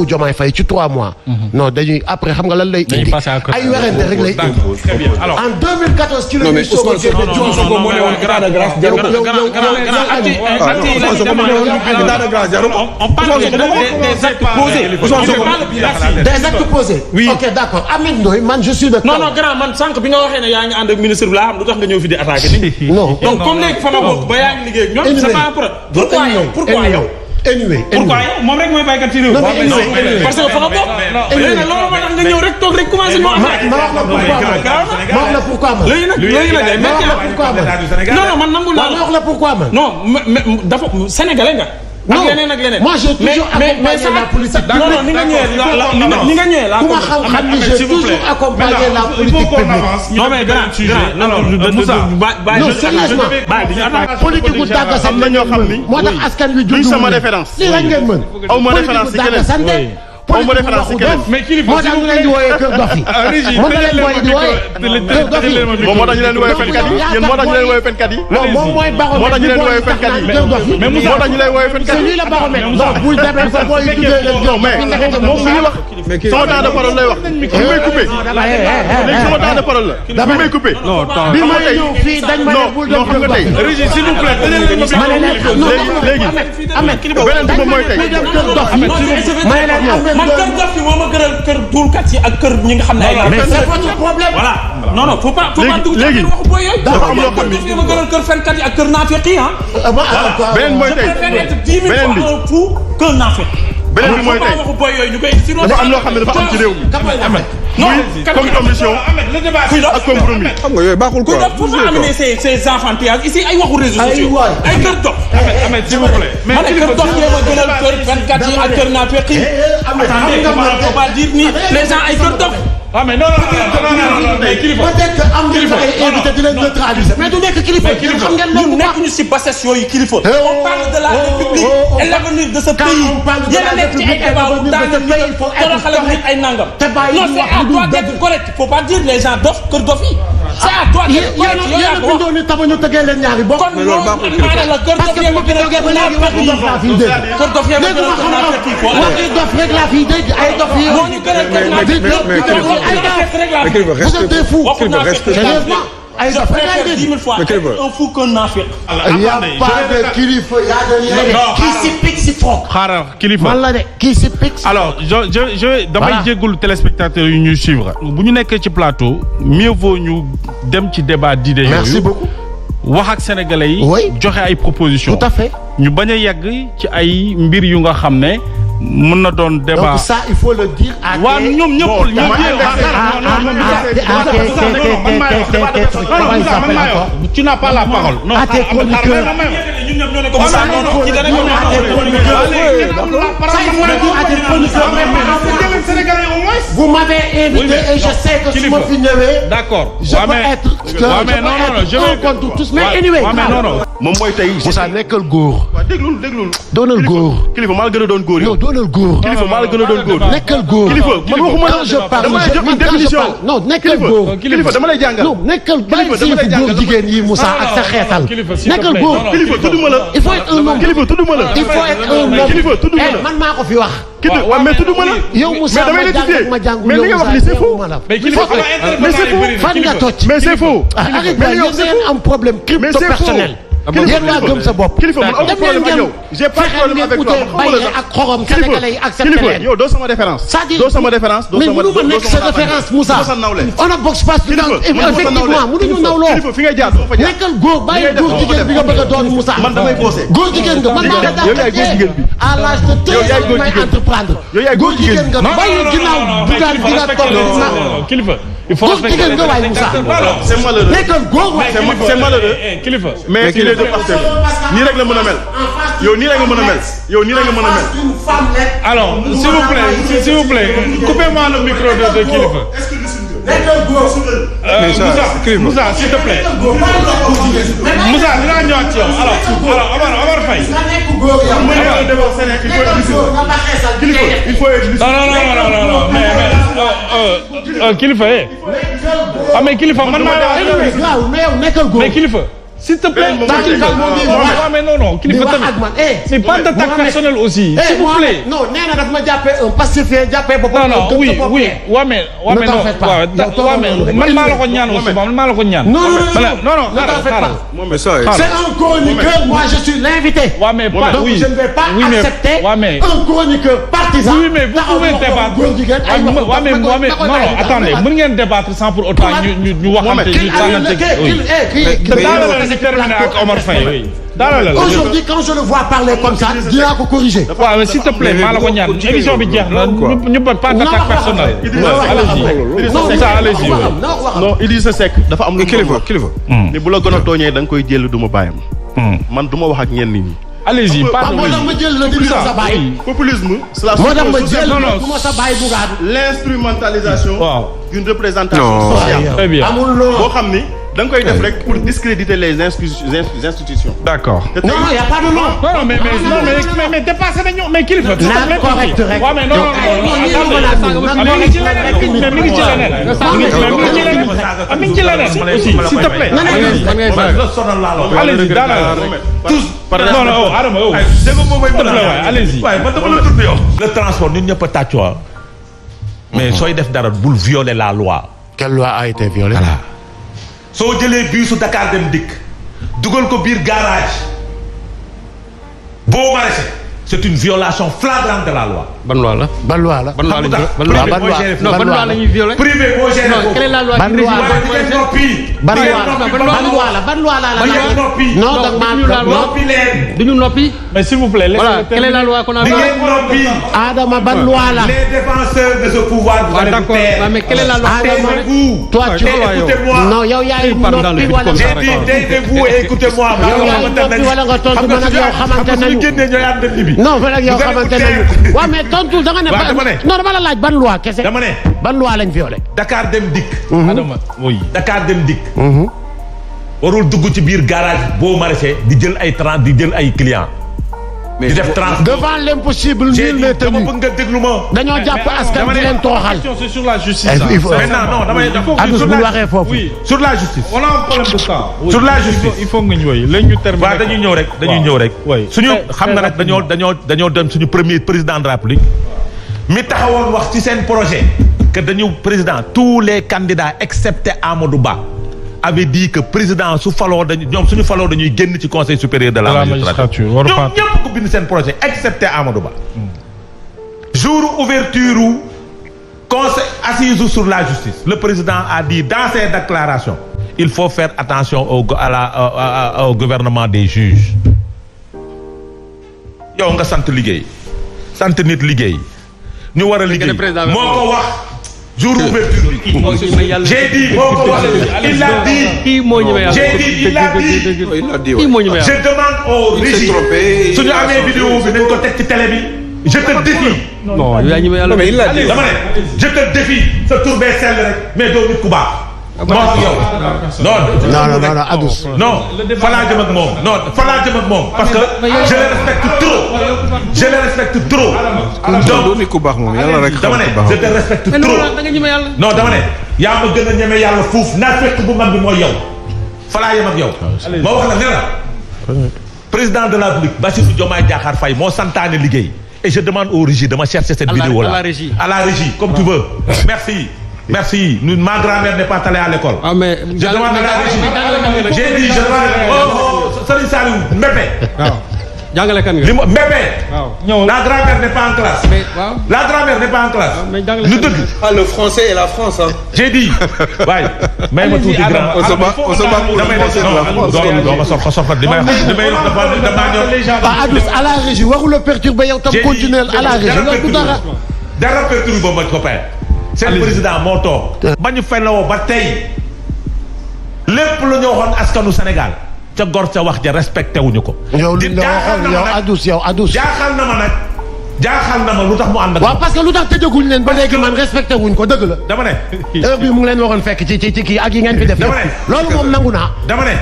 Bassirou Diomaye Faye ci 3 mois. non dañuy après xam nga lan lay indi ay werante rek lay indi. très bien alors en 2014 ci la ñuy soog a génne Sonko moo ne woon état de grâce jarul ko. On parle des actes posés. des actes posés. oui ok d'accord Ameth Ndoye man je suis de. non grand man sànq bi nga waxee ne yaa ngi ànd ak ministre bi laa xam lu tax nga ñëw fi di attaqué nit ñi. non donc comme léegi fa nga bokk ba yaa ngi liggéey ak ñoom c'est pas un problème. pourquoi yow anyway moom rek mooy baykat ci réew. parce que fa nga bokk. léegi nag loolu moo tax nga ñëw rek toog rek commencé moo attaqué. ma wax la pourquoi man. léegi nag non man nangu naa ma wax la pourquoi man. non mais dafa sénégalais nga. ak leneen ak leneen. moi j'ai toujours accompagné la politique. non non ni nga ñëwee la ku ma xam-xam ni j'ai toujours accompagné la politique publique. non mais grand non sérieusement politique bu dàgg am na ñoo xam ni moo tax askan wi duñ sama référence. lii rek ngeen mën. aw ma référence ci keneen aw ma référence ci keneen. mais kilifa moo tax ñu leen di wooyee kër dof yi. moom la leen booy di wooyee kër dof yi. moom moo tax ñu leen di wooyee fenkat yi yéen moo tax ñu leen wooyee fenkat yi. non moom mooy baromètre moo tax ñu leen di wooyee fenkat yi kër dof yi. mais moo tax ñu lay wooyee fenkat c'est yi. lui le baromètre. non buy demee ba booy duggee leen non mais moom mi ngi wax sama temps de parole lay wax. bi may coupé léegi sama temps de parole la. bi may coupé. bi ma ñëw fii dañ ma ne bul non xam nga tey. Régis s'il vous plaît léegi beneen bi moom mooy tey. man kër dof yi moo ma gënal kër duulkat yi ak kër ñi nga xam ne ay. mais c'est votre problème. voilà non faut pas dugg ci léegi waxu boy yooyu. dafa am loo xam kër dof yi ma gënal kër fenkat yi ak kër naafeq yi beneen mooy tey beneen bi kër naafeq. beneen bi mooy tey waxu boy yooyu ñu koy dafa am loo xam ne dafa am ci réew mi. muy comme commission ak compromis. xam nga yooyu baaxul quoi. pour nga amener ces enfantillages ici ay waxu réseaux sociaux ay kër dof. Ahmed s'il vous plaît. ma ne kër dof yee ma gënal kër fenkat yi ak kër naafeq yi. faut pas dire ni les gens ay kër dof. ah mais non mais kilifa. peut-être que am ngeen ay invité di leen neutraliser mais du nekk kilifa. xam ngeen loolu ñun nekkuñu si bassesse yooyu kilifa. on parle de la République et l'avenir de ce pays. yéen a nekk ci ay débat wu daanaka ñu toroxal nit ay nangam. non c'est à toi d'être correct. faut pas dire les gens dof kër dof yi. c'est à toi d'être correct yow yaa ko wax. yéen a bindoon tabañu tëggee leen ñaari bokk. kon loolu maanaam la kër dof yee ma gën a gën a kër dof yee ma gën a gën a waxi dof rek laa fiy dégg ay dof yi. moo ñu gën a gën a vous êtes des fous. sérieusement ay dof rek laay dégg. 10 000 fois un fou qu'un naafeq. il y a pas de kilifa y a de rien. kii si picc si foog. xaaral kilifa man la de kii si picc si. alors je damay jéggul téléspectateurs yu ñuy suivre bu ñu nekkee ci plateau mieux vaut ñu dem ci débat d'idées yooyu. merci beaucoup. wax ak sénégalais yi. oui joxe ay propositions. tout à fait. ñu bañ a yegg ci ay mbir yu nga xam ne mën na doon débat. donc ça il faut le dire à waaw ñoom ñëpp tu n'as pas la parole. non à tes chroniqueurs. vous m'avez invité et je sais que su ma fi ñëwee. d'accord. je peux être je vais contre tous mais anyway. moom mooy tey. Moussa nekkal góor. waaw déglul. doonal góor. kilifa maa la gën a doon góor yow. non doonal góor. kilifa maa la gën a doon góor. nekkal góor. kilifa man waxuma quand je parle dama lay jox une définition. non nekkal góor. kilifa dama lay jàngal. non nekkal bàyyi si yëfu góor jigéen yi Moussa ak sa xeetal. nekkal góor. kilifa tudduma la. il faut être un homme. kilifa tudduma la. il faut être un homme. kilifa tudduma la. man maa ko fi wax. waaw mais tudduma la. yow Moussa mais damay l'étudier. mais li nga wax ni c'est faux. mais kilifa mais c'est faux. fan nga toj. mais c'est faux. arrête ba yéen da ngeen am problème crypto personnel. yéen waa gëm sa bopp. kilifa man amul problème ak yow. j'ai pas de problème avec toi bàyyi ak xorom sénégalais yi accepté leen. yow doo sama référence. c'est-à-dire doo sama référence. mais mënu ma nekk sa référence Moussa. on a box pass du temps effectivement mënuñu nawloo. kilifa fi ngay jaar doo fa jaar. nekkal góor bàyyi góor jigéen bi nga bëgg a doon Moussa. man damay bossé. góor jigéen nga man maa la yow yaay góor jigéen bi. à l'âge de 13 ans may entreprendre. yow yaay góor jigéen nga bàyyi ginnaaw bugaan gi nga toll. kilifa il faut góor jigéen nga waay Moussa. c'est malheureux. nekkal góor waay. c'est malheureux. kilifa mais il est de Pastef nii rek la mën a mel. yow nii rek nga mën a mel. yow nii rek nga mën a mel. alors s'il vous plaît coupez-moi le micro de kilifa. Moussa s'il te plaît. Moussa dinaa ñëwaat ci yow alors Omar Faye. il faut être non mais kilifa ah mais kilifa man maa mais yow nekkal góor. mais kilifa s'il te plaît. mais non. kilifa tamit c'est pas d'attaque personnelle aussi. s'il vous plaît. non nee na daf ma jàppee un pacifié jàppee boppam. non oui waaw mais man maa la ko ñaan aussi man maa la ko ñaan. non xaaral. c'est un chroniqueur moi je suis l'invité. waaw mais pas donc je ne vais pas accepter un chroniqueur partisan. oui mais vous pouvez débattre. waaw mais non attendez mën ngeen débattre sans pour autant ñu waxante ñu terminé ak Omar Faye. Aujourd'hui quand je le vois parler comme ça dinaa ko corriger. waaw mais s'il te plaît maa la ko ñaan émission bi jeex na ñu pas d'attaque personnelle. allez-y non Idrissa Seck dafa am lu kilifa ni bu la gën a tooñee da nga koy jël du ma bàyyam. man du ma wax ak ñenn nit ñi. allez-y pardon moo tax ma jël la di sa bàyyi. populisme. moo tax ma jël du ma sa bàyyi bu gaadu. l'instrumentalisation d'une représentation sociale. très bien boo xam ni da nga koy def rek pour discréditer les institutions. d'accord. non y a pas de non. non mais dépassé nañu mais kilifa. naan correct rek. waaw mais non mi ngi ci leneen mi ngi ci leneen aussi s'il te plaît. allez-y daanaka tous. non Adama allez-y. waaye man dama la tudd yow. le transport ñun ñëpp a tàccu mais sooy def dara bul violer la loi. Quelle loi a été violée? Voilà. soo jëlee biisu Dakar Dem Dikk dugal ko biir garage boo maraîcher c'est une violation flagrante de la loi. ban loi la. ban loi la. ban loi la ñuy violer. privé boo géré non quelle est la loi ban loi non duñu noppi. mais s'il vous plaît. voilà quelle est la loi qu'on a. Adama ban loi la. les défenseurs de ce pouvoir. waaw d'accord mais quelle est la loi. toi tu écoutez-moi. non yow yaay noppi wala. j'ai dit taisez-vous et écoutez-moi. yow yaay noppi wala nga tontu man ak yow xamante nañu. non man ak yow xamante nañu. waaw mais tontu da nga ne. non dama la laaj ban loi kese. dama ne ban loi lañ violé. Dakar Dem Dikk. Adama oui. Dakar Dem Dikk. warul dugg ci biir garage boo maraîcher di jël ay clients. di def transport devant l'impossible nul n'est tenu. dama bëgg nga déglu ma. dañoo jàpp askan di leen tooxal. c'est sur la justice. maintenant non damay. Adus bu waxee foofu. oui sur la justice. on a un problème de temps. sur la justice il faut nga ñëw léegi ñu terminer. waaw dañuy ñëw rek. suñu xam nga nag dañoo dem suñu premier président de la République. mi taxawoon wax ci seen projet. que dañu président tous les candidats excepté Amadou Ba. avait dit que président su faloo suñu faloo dañuy génn ci conseil supérieur de la magistrature. ñoom ñëpp ko bind seen projet excepté Amadou Ba. jour ouverture conseil assise sur la justice le président a dit dans ses déclarations il faut faire attention au gouvernement des juges. yow nga sant liggéey sant nit liggéey ñu war a liggéey moo ko wax. jour ouverture j'ai dit moo ko wax il a dit je demande au régime suñu amee vidéo bi nañ ko teg ci télé bi je te défie non yaa ñëwee yàlla dama ne je te défie sa tur bee sell rek mais doo nit ku baax non Adus non fa laa jëm ak moom parce que je le respecte trop donc nit ku baax moom yàlla rek dama ne je te respecte trop non dama ne yaa ma gën a ñeme yàlla fuuf naa fekk bu mag bi mooy yow fa laa yem ak yow ma wax la ne la président de la République Bassirou Diomaye Diakhar Faye moo santaane liggéey et je demande au régie de ma chercher cette vidéo là à la régie comme tu veux merci ma grand-mère n'est pas allée à l'école. ah mais je demande à la régie j'ai dit je demande Serigne Saliou Mbépé. waaw jàngalekat nga. li ma Mbépé. waaw la grand-mère n'est pas en classe. mais waaw la grand-mère n'est pas en classe. mais jàngalekat nga. ah le français et la France hein. j'ai dit waaye. may ma tuuti grand. on se bat pour le français et la France. doo ma soxla li may Adus à la régie warul la perturber yow tam continuer à la régie loolu du dara. dara perturber ma copain. seen président moo toog. ba ñu fenloo ba tey lépp lu ñu waxoon askanu Sénégal ca gor ca wax ja respecté wuñu ko. yow li nga waxoon yow Adus. jaaxal na ma lu tax mu ànd ak. waaw parce que lu tax tëjaguñ leen ba léegi man respecté wuñ ko dëgg la. dama ne. heure bii mu ngi leen waroon fekk ci kii ak yi ngeen fi def. dama ne loolu moom nangu naa. dama ne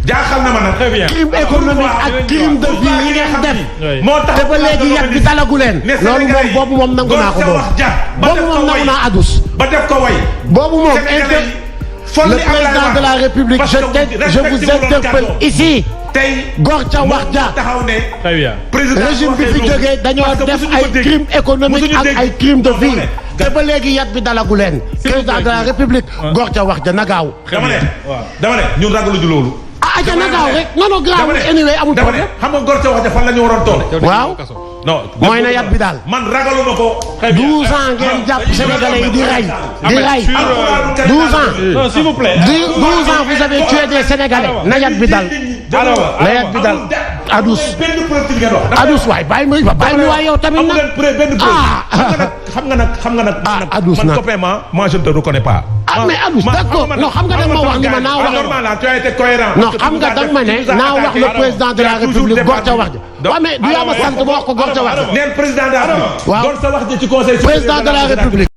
jaaxal na ma nag. très bien crime économique ak crime de vie yi ngeen def. moo tax te ba léegi yàq bi dalagu leen. loolu moom boobu moom nangu naa ko boobu. boobu moom nangu naa Adus. ba def ko way. boobu moom le président de la République je vous interpelle ici. tey góor ca wax ja taxaw ne. très bien. régime bi fi jógee dañoo def ay crimes économiques ak ay crimes de vie te ba léegi yat bi dalagu leen. président de la République góor ca wax ja na gaaw. dama ne ñun ragaluñu loolu. ah ja na gaaw rek non grave anyway amul problème. xam nga góor ca wax ja fan la ñu waroon toll. waaw. non mooy na yat bi daal. man ragaluma ko. 12 ans ngeen jàpp Sénégalais yi di rey. 12 ans. non s'il vous plaît. 12 ans vous avez tué des Sénégalais. na yat bi dal. na yat bi dal. Adous. Adous waay bàyyi ma waay yow tamit nag. xam nga nag. Adous man copain moi je ne te reconnais pas. ah mais Adous d'accord non xam nga da nga ma wax ni ma naa wax. normal tu as été cohérent. non xam nga da nga ma ne naa wax le président de la République góor ca wax ja. waaw mais du yaa ma sant ma wax ko góor ca wax ja. neen président de la République. waaw góor sa wax ja ci conseil. président de la République.